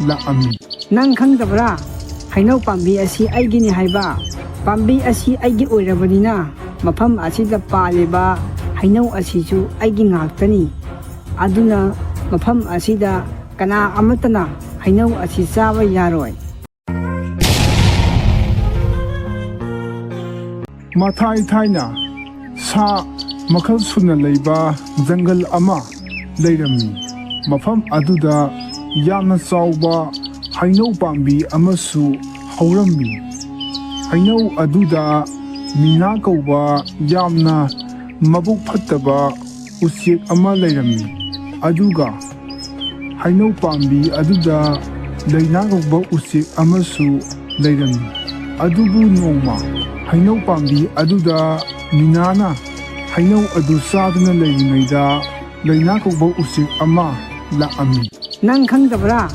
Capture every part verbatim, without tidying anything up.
ꯂꯥꯛꯑꯝꯃꯤ꯫ "ꯅꯪ ꯈꯪꯗꯕ꯭ꯔꯥ? ꯍꯩꯅꯧ ꯄꯥꯝꯕꯤ ꯑꯁꯤ ꯑꯩꯒꯤꯅꯤ ꯍꯥꯏꯕ꯫ ꯄꯥꯝꯕꯤ ꯑꯁꯤ ꯑꯩꯒꯤ ꯑꯣꯏꯔꯕꯅꯤꯅ, ꯃꯐꯝ ꯑꯁꯤꯗ ꯄꯥꯜꯂꯤꯕ ꯍꯩꯅꯧ ꯑꯁꯤꯁꯨ ꯑꯩꯒꯤ ꯉꯥꯛꯇꯅꯤ꯫ ꯑꯗꯨꯅ ꯃꯐꯝ ꯑꯁꯤꯗ ꯀꯅꯥ ꯑꯃꯠꯇꯅ ꯍꯩꯅꯧ ꯑꯁꯤ ꯆꯥꯕ ꯌꯥꯔꯣꯏ"꯫ ꯃꯊꯥꯏ ꯊꯥꯏꯅ ꯁꯥ ꯃꯈꯜ ꯁꯨꯅ ꯂꯩꯕ ꯖꯪꯒꯜ ꯑꯃ ꯂꯩꯔꯝꯃꯤ꯫ ꯃꯐꯝ ꯑꯗꯨꯗ ꯌꯥꯝꯅ ꯆꯥꯎꯕ ꯍꯩꯅꯧ ꯄꯥꯝꯕꯤ ꯑꯃꯁꯨ ꯍꯧꯔꯝꯃꯤ꯫ ꯍꯩꯅꯧ ꯑꯗꯨꯗ ꯃꯤꯅꯥ ꯀꯧꯕ ꯌꯥꯝꯅ ꯃꯕꯨꯛ ꯐꯠꯇꯕ ꯎꯆꯦꯛ ꯑꯃ ꯂꯩꯔꯝꯃꯤ꯫ ꯑꯗꯨꯒ ꯍꯩꯅꯧ ꯄꯥꯝꯕꯤ ꯑꯗꯨꯗ ꯂꯩꯅꯥ ꯀꯧꯕ ꯎꯆꯦꯛ ꯑꯃꯁꯨ ꯂꯩꯔꯝꯃꯤ꯫ ꯑꯗꯨꯕꯨ ꯅꯣꯡꯃ ꯍꯩꯅꯧ ꯄꯥꯝꯕꯤ ꯑꯗꯨꯗ ꯃꯤꯅꯥꯅ ꯍꯩꯅꯧ ꯑꯗꯨ ꯆꯥꯗꯨꯅ ꯂꯩꯔꯤꯉꯩꯗ ꯂꯩꯅꯥ ꯀꯧꯕ ꯎꯆꯦꯛ ꯑꯃ ꯂꯥꯛꯑꯝꯃꯤ꯫ "ꯅꯪ ꯈꯪꯗꯕ꯭ꯔꯥ?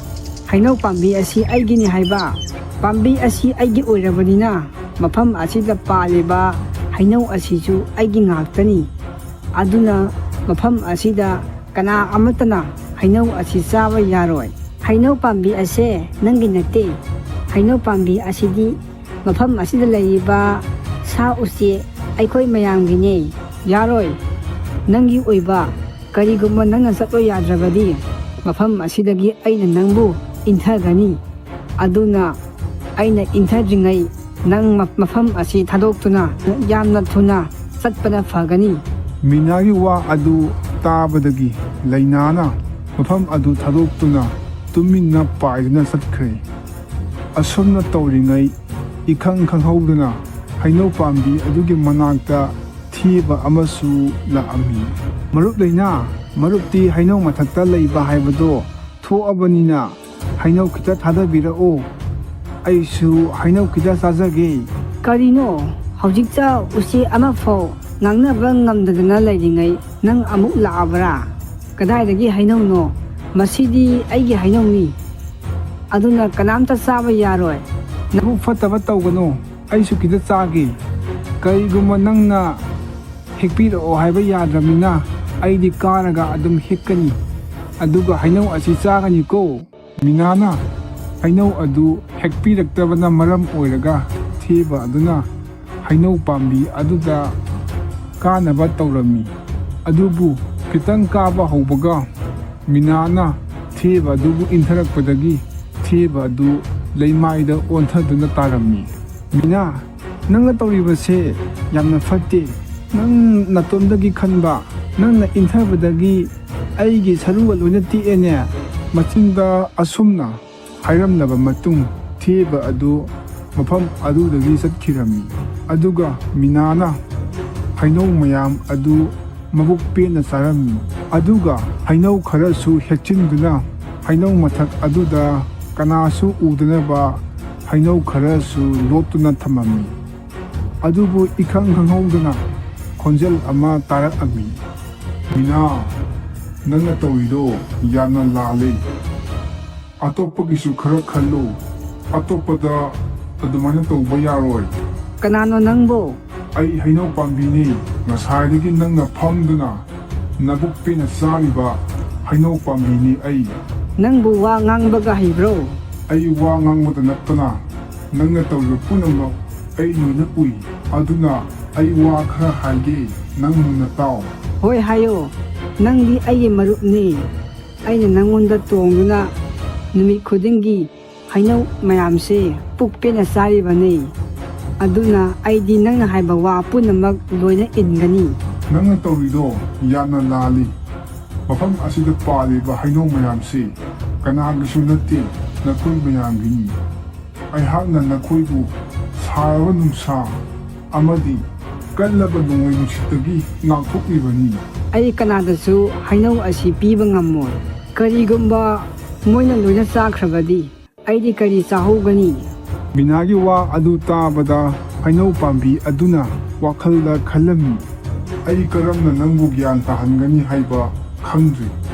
ꯍꯩꯅꯧ ꯄꯥꯝꯕꯤ ꯑꯁꯤ ꯑꯩꯒꯤꯅꯤ ꯍꯥꯏꯕ꯫ ꯄꯥꯝꯕꯤ ꯑꯁꯤ ꯑꯩꯒꯤ ꯑꯣꯏꯔꯕꯅꯤꯅ, ꯃꯐꯝ ꯑꯁꯤꯗ ꯄꯥꯜꯂꯤꯕ ꯍꯩꯅꯧ ꯑꯁꯤꯁꯨ ꯑꯩꯒꯤ ꯉꯥꯛꯇꯅꯤ꯫ ꯑꯗꯨꯅ ꯃꯐꯝ ꯑꯁꯤꯗ ꯀꯅꯥ ꯑꯃꯠꯇꯅ ꯍꯩꯅꯧ ꯑꯁꯤ ꯆꯥꯕ ꯌꯥꯔꯣꯏ꯫ ꯍꯩꯅꯧ ꯄꯥꯝꯕꯤ ꯑꯁꯦ ꯅꯪꯒꯤ ꯅꯠꯇꯦ꯫ ꯍꯩꯅꯧ ꯄꯥꯝꯕꯤ ꯑꯁꯤꯗꯤ ꯃꯐꯝ ꯑꯁꯤꯗ ꯂꯩꯔꯤꯕ ꯁꯥ ꯎꯆꯦꯛ ꯑꯩꯈꯣꯏ ꯃꯌꯥꯝꯒꯤꯅꯦ꯫ ꯌꯥꯔꯣꯏ꯫ ꯅꯪꯒꯤ ꯑꯣꯏꯕ꯫ ꯀꯔꯤꯒꯨꯝꯕ ꯅꯪꯅ ꯆꯠꯄ ꯌꯥꯗ꯭ꯔꯕꯗꯤ, ꯃꯐꯝ ꯑꯁꯤꯗꯒꯤ ꯑꯩꯅ ꯅꯪꯕꯨ ꯏꯟꯊꯒꯅꯤ꯫ ꯑꯗꯨꯅ ꯑꯩꯅ ꯏꯟꯊꯗ꯭ꯔꯤꯉꯩ ꯅꯪ ꯃ-, ꯃꯐꯝ ꯑꯁꯤ ꯊꯥꯗꯣꯛꯇꯨꯅ ꯌꯥꯝꯅ ꯊꯨꯅ ꯆꯠꯄꯅ ꯐꯒꯅꯤ"꯫ ꯃꯤꯅꯥꯒꯤ ꯋꯥ ꯑꯗꯨ ꯇꯥꯕꯗꯒꯤ ꯂꯩꯅꯥꯅ ꯃꯐꯝ ꯑꯗꯨ ꯊꯥꯗꯣꯛꯇꯨꯅ ꯇꯨꯃꯤꯟꯅ ꯄꯥꯏꯗꯨꯅ ꯆꯠꯈ꯭ꯔꯦ꯫ ꯑꯁꯨꯝꯅ ꯇꯧꯔꯤꯉꯩ, ꯏꯈꯪ ꯈꯪꯍꯧꯗꯅ ꯍꯩꯅꯧ ꯄꯥꯝꯕꯤ ꯑꯗꯨꯒꯤ ꯃꯅꯥꯛꯇ ꯊꯦꯕ ꯑꯃꯁꯨ ꯂꯥꯛꯑꯝꯃꯤ꯫ "ꯃꯔꯨꯞ ꯂꯩꯅꯥ, ꯃꯔꯨꯞꯇꯤ ꯍꯩꯅꯧ ꯃꯊꯛꯇ ꯂꯩꯕ ꯍꯥꯏꯕꯗꯣ ꯊꯣꯛꯑꯕꯅꯤꯅ, ꯍꯩꯅꯧ ꯈꯤꯇ ꯊꯥꯗꯕꯤꯔꯛꯑꯣ꯫ ꯑꯩꯁꯨ ꯍꯩꯅꯧ ꯈꯤꯇ ꯆꯥꯖꯒꯦ"꯫ "ꯀꯔꯤꯅꯣ? ꯍꯧꯖꯤꯛꯇ ꯎꯆꯦꯛ ꯑꯃꯐꯥꯎ ꯉꯥꯡꯅꯕ ꯉꯝꯗꯗꯅ ꯂꯩꯔꯤꯉꯩ ꯅꯪ ꯑꯃꯨꯛ ꯂꯥꯛꯑꯕ꯭ꯔꯥ? ꯀꯗꯥꯏꯗꯒꯤ ꯍꯩꯅꯧꯅꯣ? ꯃꯁꯤꯗꯤ ꯑꯩꯒꯤ ꯍꯩꯅꯧꯅꯤ꯫ ꯑꯗꯨꯅ ꯀꯅꯥꯝꯇ ꯆꯥꯕ ꯌꯥꯔꯣꯏ"꯫ "ꯅꯕꯨꯛ ꯐꯠꯇꯕ ꯇꯧꯒꯅꯨ, ꯑꯩꯁꯨ ꯈꯤꯇ ꯆꯥꯒꯦ꯫ ꯀꯔꯤꯒꯨꯝꯕ ꯅꯪꯅ ꯍꯦꯛꯄꯤꯔꯛꯑꯣ ꯍꯥꯏꯕ ꯌꯥꯗ꯭ꯔꯕꯅꯤꯅ, ꯑꯩꯗꯤ ꯀꯥꯔꯒ ꯑꯗꯨꯝ ꯍꯦꯛꯀꯅꯤ, ꯑꯗꯨꯒ ꯍꯩꯅꯧ ꯑꯁꯤ ꯆꯥꯒꯅꯤꯀꯣ"꯫ ꯃꯤꯅꯥꯅ ꯍꯩꯅꯧ ꯑꯗꯨ ꯍꯦꯛꯄꯤꯔꯛꯇꯕꯅ ꯃꯔꯝ ꯑꯣꯏꯔꯒ ꯊꯦꯕ ꯑꯗꯨꯅ ꯍꯩꯅꯧ ꯄꯥꯝꯕꯤ ꯑꯗꯨꯗ ꯀꯥꯅꯕ ꯇꯧꯔꯝꯃꯤ꯫ ꯑꯗꯨꯕꯨ ꯈꯤꯇꯪ ꯀꯥꯕ ꯍꯧꯕꯒ ꯃꯤꯅꯥꯅ ꯊꯦꯕ ꯑꯗꯨꯕꯨ ꯏꯟꯊꯔꯛꯄꯗꯒꯤ ꯊꯦꯕ ꯑꯗꯨ ꯂꯩꯃꯥꯏꯗ ꯑꯣꯟꯊꯗꯨꯅ ꯇꯥꯔꯝꯃꯤ꯫ "ꯃꯤꯅꯥ, ꯅꯪꯅ ꯇꯧꯔꯤꯕꯁꯦ ꯌꯥꯝꯅ ꯐꯠꯇꯦ꯫ ꯅꯪ ꯅꯇꯣꯝꯗꯒꯤ ꯈꯟꯕ, ꯅꯪꯅ ꯏꯟꯊꯕꯗꯒꯤ ꯑꯩꯒꯤ ꯁꯔꯨꯒ ꯂꯣꯏꯅ ꯇꯦꯛꯑꯦꯅꯦ꯫" ꯃꯆꯤꯟꯗ ꯑꯁꯨꯝꯅ ꯍꯥꯏꯔꯝꯂꯕ ꯃꯇꯨꯡ ꯊꯦꯕ ꯑꯗꯨ ꯃꯐꯝ ꯑꯗꯨꯗꯒꯤ ꯆꯠꯈꯤꯔꯝꯃꯤ꯫ ꯑꯗꯨꯒ ꯃꯤꯅꯥꯅ ꯍꯩꯅꯧ ꯃꯌꯥꯝ ꯑꯗꯨ ꯃꯕꯨꯛ ꯄꯦꯟꯅ ꯆꯥꯔꯝꯃꯤ꯫ ꯑꯗꯨꯒ ꯍꯩꯅꯧ ꯈꯔꯁꯨ ꯍꯦꯛꯆꯤꯟꯗꯨꯅ ꯍꯩꯅꯧ ꯃꯊꯛ ꯑꯗꯨꯗ ꯀꯅꯥꯁꯨ ꯎꯗꯅꯕ ꯍꯩꯅꯧ ꯈꯔꯁꯨ ꯂꯣꯠꯇꯨꯅ ꯊꯝꯃꯝꯃꯤ꯫ ꯑꯗꯨꯕꯨ ꯏꯈꯪ ꯈꯪꯍꯧꯗꯅ ꯈꯣꯟꯖꯦꯜ ꯑꯃ ꯇꯥꯔꯛꯑꯝꯃꯤ꯫ "ꯃꯤꯅꯥ, ꯅꯪꯅ ꯇꯧꯔꯤꯗꯣ ꯌꯥꯝꯅ ꯂꯥꯜꯂꯤ꯫ ꯑꯇꯣꯞꯄꯒꯤꯁꯨ ꯈꯔ ꯈꯜꯂꯨ꯫ ꯑꯇꯣꯞꯄꯗ ꯑꯗꯨꯃꯥꯏꯅ ꯇꯧꯕ ꯌꯥꯔꯣꯏ꯫" "ꯀꯅꯥꯅꯣ ꯅꯪꯕꯣ?" "ꯑꯩ ꯍꯩꯅꯧ ꯄꯥꯝꯕꯤꯅꯤ꯫ ꯉꯁꯥꯏꯗꯒꯤ ꯅꯪꯅ ꯐꯝꯗꯨꯅ ꯅꯕꯨꯛ ꯄꯦꯟꯅ ꯆꯥꯔꯤꯕ ꯍꯩꯅꯧ ꯄꯥꯝꯕꯤꯅꯤ ꯑꯩ꯫" "ꯅꯪꯕꯨ ꯋꯥ ꯉꯥꯡꯕꯒ ꯍꯩꯕ꯭ꯔꯣ?" "ꯑꯩ ꯋꯥ ꯉꯥꯡꯕꯗ ꯅꯠꯇꯅ ꯅꯪꯅ ꯇꯧꯔꯤꯕ ꯄꯨꯝꯅꯃꯛ ꯑꯩ ꯂꯣꯏꯅ ꯎꯏ꯫ ꯑꯗꯨꯅ ꯑꯩ ꯋꯥ ꯈꯔ ꯍꯥꯏꯒꯦ, ꯅꯪ ꯃꯨꯟꯅ ꯇꯥꯎ꯫" "ꯍꯣꯏ, ꯍꯥꯏꯌꯣ꯫ ꯅꯪꯗꯤ ꯑꯩꯒꯤ ꯃꯔꯨꯞꯅꯤ꯫ ꯑꯩꯅ ꯅꯪꯉꯣꯟꯗ ꯇꯣꯡꯗꯨꯅ ꯅꯨꯃꯤꯠ ꯈꯨꯗꯤꯡꯒꯤ ꯍꯩꯅꯧ ꯃꯌꯥꯝꯁꯦ ꯄꯨꯛ ꯄꯦꯟꯅ ꯆꯥꯔꯤꯕꯅꯤ꯫ ꯑꯗꯨꯅ ꯑꯩꯗꯤ ꯅꯪꯅ ꯍꯥꯏꯕ ꯋꯥ ꯄꯨꯝꯅꯃꯛ ꯂꯣꯏꯅ ꯏꯟꯒꯅꯤ꯫" "ꯅꯪꯅ ꯇꯧꯔꯤꯗꯣ ꯌꯥꯝꯅ ꯂꯥꯜꯂꯤ꯫ ꯃꯐꯝ ꯑꯁꯤꯗ ꯄꯥꯜꯂꯤꯕ ꯍꯩꯅꯧ ꯃꯌꯥꯝꯁꯤ ꯀꯅꯥꯒꯤꯁꯨ ꯅꯠꯇꯦ, ꯅꯈꯣꯏ ꯃꯌꯥꯝꯒꯤꯅꯤ꯫ ꯑꯩꯍꯥꯛꯅ ꯅꯈꯣꯏꯕꯨ ꯁꯥꯔꯕ ꯅꯨꯡꯁꯥ ꯑꯃꯗꯤ ꯀꯜꯂꯕ ꯅꯣꯡꯂꯩ ꯅꯨꯡꯁꯤꯠꯇꯒꯤ ꯉꯥꯛꯊꯣꯛꯂꯤꯕꯅꯤ꯫" "ꯑꯩ ꯀꯅꯥꯗꯁꯨ ꯍꯩꯅꯧ ꯑꯁꯤ ꯄꯤꯕ ꯉꯝꯃꯣꯏ꯫ ꯀꯔꯤꯒꯨꯝꯕ ꯃꯣꯏꯅ ꯂꯣꯏꯅ ꯆꯥꯈ꯭ꯔꯕꯗꯤ ꯑꯩꯗꯤ ꯀꯔꯤ ꯆꯥꯍꯧꯒꯅꯤ?" ꯃꯤꯅꯥꯒꯤ ꯋꯥ ꯑꯗꯨ ꯇꯥꯕꯗ ꯍꯩꯅꯧ ꯄꯥꯝꯕꯤ ꯑꯗꯨꯅ ꯋꯥꯈꯜꯗ ꯈꯜꯂꯝꯃꯤ, "ꯑꯩ ꯀꯔꯝꯅ ꯅꯪꯕꯨ ꯒ꯭ꯌꯥꯟ ꯇꯥꯍꯟꯒꯅꯤ ꯍꯥꯏꯕ ꯈꯪꯗ꯭ꯔꯤ꯫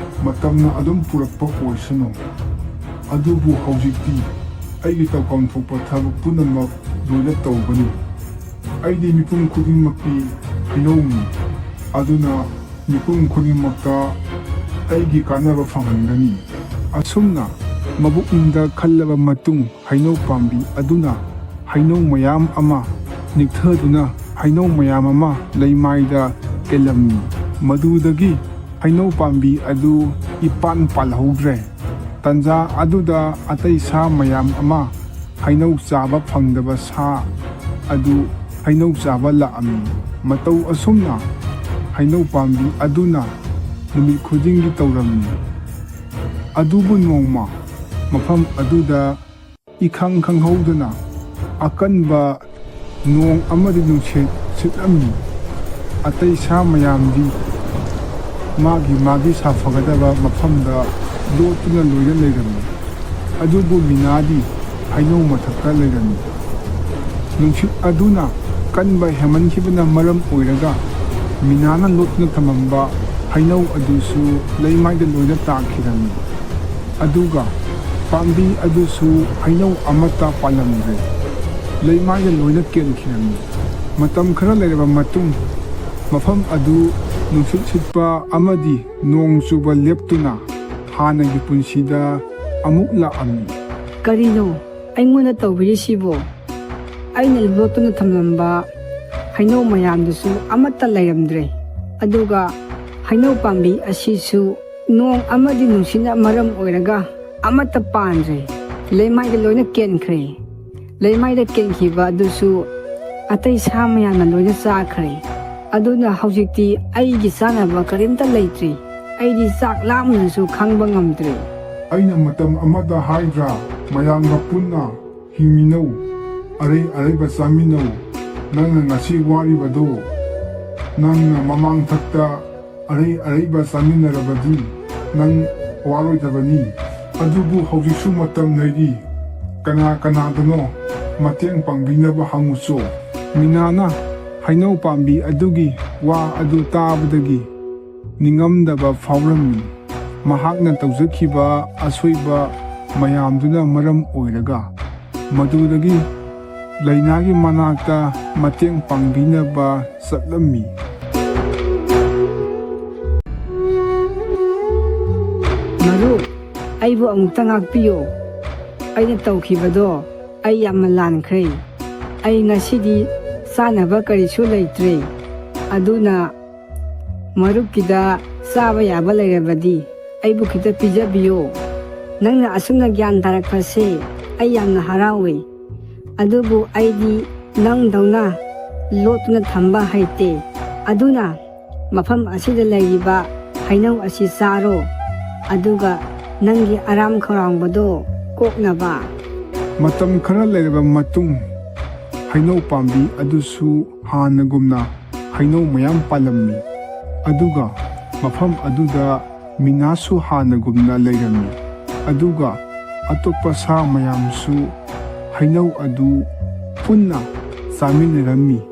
ꯃꯇꯝꯅ ꯑꯗꯨꯝ ꯄꯨꯔꯛꯄ ꯑꯣꯏꯁꯅꯨ꯫ ꯑꯗꯨꯕꯨ ꯍꯧꯖꯤꯛꯇꯤ ꯑꯩꯒꯤ ꯇꯧꯐꯝ ꯊꯣꯛꯄ ꯊꯕꯛ ꯄꯨꯝꯅꯃꯛ ꯂꯣꯏꯅ ꯇꯧꯒꯅꯤ꯫ ꯑꯩꯗꯤ ꯃꯤꯄꯨꯝ ꯈꯨꯗꯤꯡꯃꯛꯀꯤ ꯍꯩꯅꯧꯅꯤ꯫ ꯑꯗꯨꯅ ꯃꯤꯄꯨꯝ ꯈꯨꯗꯤꯡꯃꯛꯇ ꯑꯩꯒꯤ ꯀꯥꯟꯅꯕ ꯐꯪꯍꯟꯒꯅꯤ꯫" ꯑꯁꯨꯝꯅ ꯃꯕꯨꯛꯅꯤꯡꯗ ꯈꯜꯂꯕ ꯃꯇꯨꯡ, ꯍꯩꯅꯧ ꯄꯥꯝꯕꯤ ꯑꯗꯨꯅ ꯍꯩꯅꯧ ꯃꯌꯥꯝ ꯑꯃ ꯅꯤꯛꯊꯗꯨꯅ ꯍꯩꯅꯧ ꯃꯌꯥꯝ ꯑꯃ ꯂꯩꯃꯥꯏꯗ ꯀꯦꯜꯂꯝꯃꯤ꯫ ꯃꯗꯨꯗꯒꯤ ꯍꯩꯅꯧ ꯄꯥꯝꯕꯤ ꯑꯗꯨ ꯏꯄꯥꯟ ꯄꯥꯜꯍꯧꯗ꯭ꯔꯦ꯫ ꯇꯟꯖꯥ ꯑꯗꯨꯗ ꯑꯇꯩ ꯁꯥ ꯃꯌꯥꯝ ꯑꯃ, ꯍꯩꯅꯧ ꯆꯥꯕ ꯐꯪꯗꯕ ꯁꯥ ꯑꯗꯨ ꯍꯩꯅꯧ ꯆꯥꯕ ꯂꯥꯛꯑꯝꯃꯤ꯫ ꯃꯇꯧ ꯑꯁꯨꯝꯅ ꯍꯩꯅꯧ ꯄꯥꯝꯕꯤ ꯑꯗꯨꯅ ꯅꯨꯃꯤꯠ ꯈꯨꯗꯤꯡꯒꯤ ꯇꯧꯔꯝꯃꯤ꯫ ꯑꯗꯨꯕꯨ ꯅꯣꯡꯃ ꯃꯐꯝ ꯑꯗꯨꯗ ꯏꯈꯪ ꯈꯪꯍꯧꯗꯅ ꯑꯀꯟꯕ ꯅꯣꯡ ꯑꯃꯗꯤ ꯅꯨꯡꯁꯤꯠ ꯁꯤꯠꯂꯝꯃꯤ꯫ ꯑꯇꯩ ꯁꯥ ꯃꯌꯥꯝꯗꯤ ꯃꯥꯒꯤ ꯃꯥꯒꯤ ꯁꯥꯐꯒꯗꯕ ꯃꯐꯝꯗ ꯂꯣꯠꯇꯨꯅ ꯂꯣꯏꯅ ꯂꯩꯔꯝꯃꯤ꯫ ꯑꯗꯨꯕꯨ ꯃꯤꯅꯥꯗꯤ ꯍꯩꯅꯧ ꯃꯊꯛꯇ ꯂꯩꯔꯝꯃꯤ꯫ ꯅꯨꯡꯁꯤꯠ ꯑꯗꯨꯅ ꯀꯟꯕ ꯍꯦꯟꯃꯟꯈꯤꯕꯅ ꯃꯔꯝ ꯑꯣꯏꯔꯒ ꯃꯤꯅꯥꯅ ꯂꯣꯠꯇꯨꯅ ꯊꯝꯂꯝꯕ ꯍꯩꯅꯧ ꯑꯗꯨꯁꯨ ꯂꯩꯃꯥꯏꯗ ꯂꯣꯏꯅ ꯇꯥꯈꯤꯔꯝꯃꯤ꯫ ꯑꯗꯨꯒ ꯄꯥꯝꯕꯤ ꯑꯗꯨꯁꯨ ꯍꯩꯅꯧ ꯑꯃꯠꯇ ꯄꯥꯜꯂꯝꯗ꯭ꯔꯦ꯫ ꯂꯩꯃꯥꯏꯗ ꯂꯣꯏꯅ ꯀꯦꯟꯈꯤꯔꯝꯃꯤ꯫ ꯃꯇꯝ ꯈꯔ ꯂꯩꯔꯕ ꯃꯇꯨꯡ, ꯃꯐꯝ ꯑꯗꯨ ꯅꯨꯡꯁꯤꯠ ꯁꯤꯠꯄ ꯑꯃꯗꯤ ꯅꯣꯡ ꯆꯨꯕ ꯂꯦꯞꯇꯨꯅ ꯍꯥꯟꯅꯒꯤ ꯄꯨꯟꯁꯤꯗ ꯑꯃꯨꯛ ꯂꯥꯛꯑꯝꯃꯤ꯫ ꯀꯔꯤꯅꯣ ꯑꯩꯉꯣꯟꯗ ꯇꯧꯕꯤꯔꯤꯁꯤꯕꯣ? ꯑꯩꯅ ꯂꯣꯠꯇꯨꯅ ꯊꯝꯂꯝꯕ ꯍꯩꯅꯧ ꯃꯌꯥꯝꯗꯨꯁꯨ ꯑꯃꯠꯇ ꯂꯩꯔꯝꯗ꯭ꯔꯦ꯫ ꯑꯗꯨꯒ ꯍꯩꯅꯧ ꯄꯥꯝꯕꯤ ꯑꯁꯤꯁꯨ ꯅꯣꯡ ꯑꯃꯗꯤ ꯅꯨꯡꯁꯤꯠꯅ ꯃꯔꯝ ꯑꯣꯏꯔꯒ ꯑꯃꯠꯇ ꯄꯥꯟꯗ꯭ꯔꯦ꯫ ꯂꯩꯃꯥꯏꯗ ꯂꯣꯏꯅ ꯀꯦꯟꯈ꯭ꯔꯦ꯫ ꯂꯩꯃꯥꯏꯗ ꯀꯦꯟꯈꯤꯕ ꯑꯗꯨꯁꯨ ꯑꯇꯩ ꯁꯥ ꯃꯌꯥꯝꯅ ꯂꯣꯏꯅ ꯆꯥꯈ꯭ꯔꯦ꯫ ꯑꯗꯨꯅ ꯍꯧꯖꯤꯛꯇꯤ ꯑꯩꯒꯤ ꯆꯥꯅꯕ ꯀꯔꯤꯝꯇ ꯂꯩꯇ꯭ꯔꯦ꯫ ꯑꯩꯗꯤ ꯆꯥꯛ ꯂꯥꯝꯕꯅꯁꯨ ꯈꯥꯡꯕ ꯉꯝꯗ꯭ꯔꯦ꯫ ꯑꯩꯅ ꯃꯇꯝ ꯑꯃꯗ ꯍꯥꯏꯗ꯭ꯔꯥ, ꯃꯌꯥꯝꯒ ꯄꯨꯟꯅ ꯍꯤꯡꯃꯤꯟꯅꯧ, ꯑꯔꯩ ꯑꯔꯩꯕ ꯆꯥꯃꯤꯟꯅꯧ꯫ ꯅꯪꯅ ꯉꯁꯤ ꯋꯥꯔꯤꯕꯗꯣ, ꯅꯪꯅ ꯃꯃꯥꯡꯊꯛꯇ ꯑꯔꯩ ꯑꯔꯩꯕ ꯆꯥꯃꯤꯟꯅꯔꯕꯗꯤ ꯅꯪ ꯋꯥꯔꯣꯏꯗꯕꯅꯤ꯫ ꯑꯗꯨꯕꯨ ꯍꯧꯖꯤꯛꯁꯨ ꯃꯇꯝ ꯂꯩꯔꯤ꯫ ꯀꯅꯥ ꯀꯅꯥꯗꯅꯣ ꯃꯇꯦꯡ ꯄꯥꯡꯕꯤꯅꯕ ꯍꯪꯉꯨꯆꯣ꯫ ꯃꯤꯅꯥꯅ ꯍꯩꯅꯧ ꯄꯥꯝꯕꯤ ꯑꯗꯨꯒꯤ ꯋꯥ ꯑꯗꯨ ꯇꯥꯕꯗꯒꯤ ꯅꯤꯡꯉꯝꯗꯕ ꯐꯥꯎꯔꯝꯃꯤ꯫ ꯃꯍꯥꯛꯅ ꯇꯧꯖꯈꯤꯕ ꯑꯁꯣꯏꯕ ꯃꯌꯥꯝꯗꯨꯅ ꯃꯔꯝ ꯑꯣꯏꯔꯒ ꯃꯗꯨꯗꯒꯤ ꯂꯩꯅꯥꯒꯤ ꯃꯅꯥꯛꯇ ꯃꯇꯦꯡ ꯄꯥꯡꯕꯤꯅꯕ ꯆꯠꯂꯝꯃꯤ꯫ ꯃꯔꯨꯞ, ꯑꯩꯕꯨ ꯑꯃꯨꯛꯇ ꯉꯥꯛꯄꯤꯌꯨ꯫ ꯑꯩꯅ ꯇꯧꯈꯤꯕꯗꯣ ꯑꯩ ꯌꯥꯝꯅ ꯂꯥꯟꯈ꯭ꯔꯦ꯫ ꯑꯩ ꯉꯁꯤꯗꯤ ꯆꯥꯅꯕ ꯀꯔꯤꯁꯨ ꯂꯩꯇ꯭ꯔꯦ꯫ ꯑꯗꯨꯅ ꯃꯔꯨꯞꯀꯤꯗ ꯆꯥꯕ ꯌꯥꯕ ꯂꯩꯔꯕꯗꯤ ꯑꯩꯕꯨ ꯈꯤꯇ ꯄꯤꯖꯕꯤꯌꯨ꯫ ꯅꯪꯅ ꯑꯁꯨꯝꯅ ꯒ꯭ꯌꯥꯟ ꯇꯥꯔꯛꯄꯁꯦ ꯑꯩ ꯌꯥꯝꯅ ꯍꯔꯥꯎꯏ꯫ ꯑꯗꯨꯕꯨ ꯑꯩꯗꯤ ꯅꯪꯗꯧꯅ ꯂꯣꯠꯇꯨꯅ ꯊꯝꯕ ꯍꯩꯇꯦ꯫ ꯑꯗꯨꯅ ꯃꯐꯝ ꯑꯁꯤꯗ ꯂꯩꯔꯤꯕ ꯍꯩꯅꯧ ꯑꯁꯤ ꯆꯥꯔꯣ, ꯑꯗꯨꯒ ꯅꯪꯒꯤ ꯑꯔꯥꯝ ꯈꯧꯔꯥꯡꯕꯗꯣ ꯀꯣꯛꯅꯕ꯫ ꯃꯇꯝ ꯈꯔ ꯂꯩꯔꯕ ꯃꯇꯨꯡ, ꯍꯩꯅꯧ ꯄꯥꯝꯕꯤ ꯑꯗꯨꯁꯨ ꯍꯥꯟꯅꯒꯨꯝꯅ ꯍꯩꯅꯧ ꯃꯌꯥꯝ ꯄꯥꯜꯂꯝꯃꯤ꯫ ꯑꯗꯨꯒ ꯃꯐꯝ ꯑꯗꯨꯗ ꯃꯤꯅꯥꯁꯨ ꯍꯥꯟꯅꯒꯨꯝꯅ ꯂꯩꯔꯝꯃꯤ꯫ ꯑꯗꯨꯒ ꯑꯇꯣꯞꯄ ꯁꯥ ꯃꯌꯥꯝꯁꯨ ꯍꯩꯅꯧ ꯑꯗꯨ ꯄꯨꯟꯅ ꯆꯥꯃꯤꯟꯅꯔꯝꯃꯤ꯫